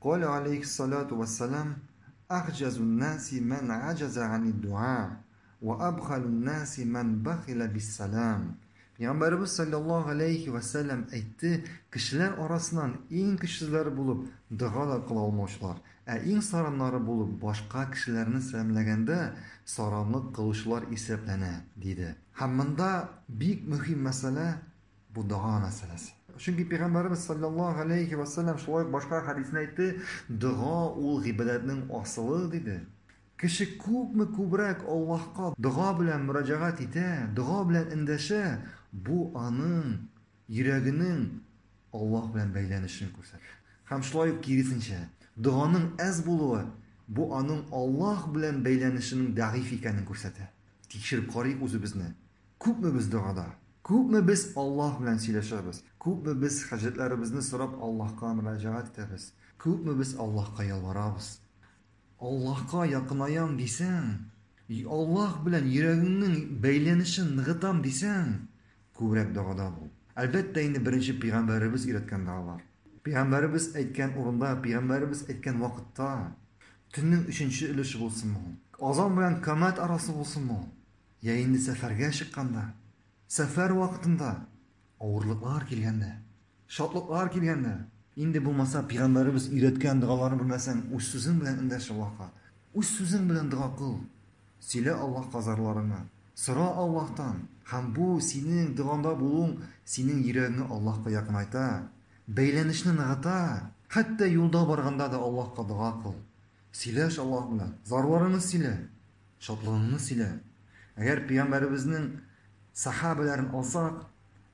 Калә алейһиссалату вәссәлам, Әгъҗәзун наси мән гаҗәзә ганид-дуа, вә әбхалун наси мән бәхилә биссәлам. Пәйгамбәребез салләллаһу галәйһи вә сәлләм әйтте, Кешеләр арасыннан иң көчсезләре булып дога да кыла алмаучылар, ә иң сараннары булып башка кешеләрне сәламләгәндә саранлык кылучылар исәпләнә, диде. Һәм монда бик мөһим мәсьәлә, Бу дога мәсьәләсе. Чөнки Пәйгамбәребез саллаллаһу алейхи ва саллям шулай ук башка хәдисендә әйтте, дога ул гыйбадәтнең асылы диде. Кеше күпме күбрәк Аллаһка дога белән мөрәҗәгать итә, дога белән эндәшә, бу аның йөрәгенең Аллаһ белән бәйләнешен күрсәтә. Һәм шулай ук киресенчә, доганың әз булуы бу аның Аллаһ белән бәйләнешенең дәгыйф икәнен күрсәтә. Тикшереп карыйк үзебезне. Күпме без догада? Күпме без Аллаһ белән сөйләшәбез? Күпме без хаҗәтләребезне сорап Аллаһка мөрәҗәгать итәбез? Күпме без Аллаһка ялварабыз? Аллаһка якынаям дисәң, Аллаһ белән йөрәгеңнең бәйләнешен ныгытам дисәң, күбрәк догада бул. Әлбәттә инде беренче пәйгамбәребез өйрәткән догалар. Пәйгамбәребез әйткән урында, пәйгамбәребез әйткән вакытта, төннең өченче өлеше булсынмы ул, азан белән камәт арасы булсынмы ул, Я инде сәфәргә чыкканда, сәфәр вакытында, авырлыклар килгәндә, шатлыклар килгәндә, инде булмаса пәйгамбәребез өйрәткән догаларны белмәсәң, үз сүзең белән эндәш Аллаһка. Үз сүзең белән дога кыл. Сөйлә Аллаһка зарларыңны. Сора Аллаһтан. Һәм бу синең догаңда булуың синең йөрәгеңне Аллаһка якынайта, бәйләнешне ныгыта. Хәтта юлда барганда да Аллаһка дога кыл. Сөйләш Аллаһ белән, зарларыңны сөйлә. Шатлыгыңны сөйлә. Әгәр пәйгамбәребезнең сахабәләрен алсак,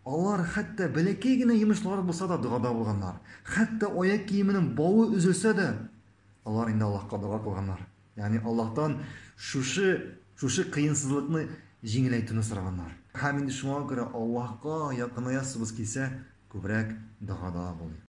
алар хәтта бәләкәй генә йомышлары булса да догада булганнар. Хәтта аяк киеменең бавы өзелсә дә, алар инде Аллаһка дога кылганнар. Ягъни Аллаһтан шушы шушы кыенсызлыкны җиңеләйтүне сораганнар. Һәм инде шуңа күрә Аллаһка якынаясыбыз килсә, күбрәк догада булыйк.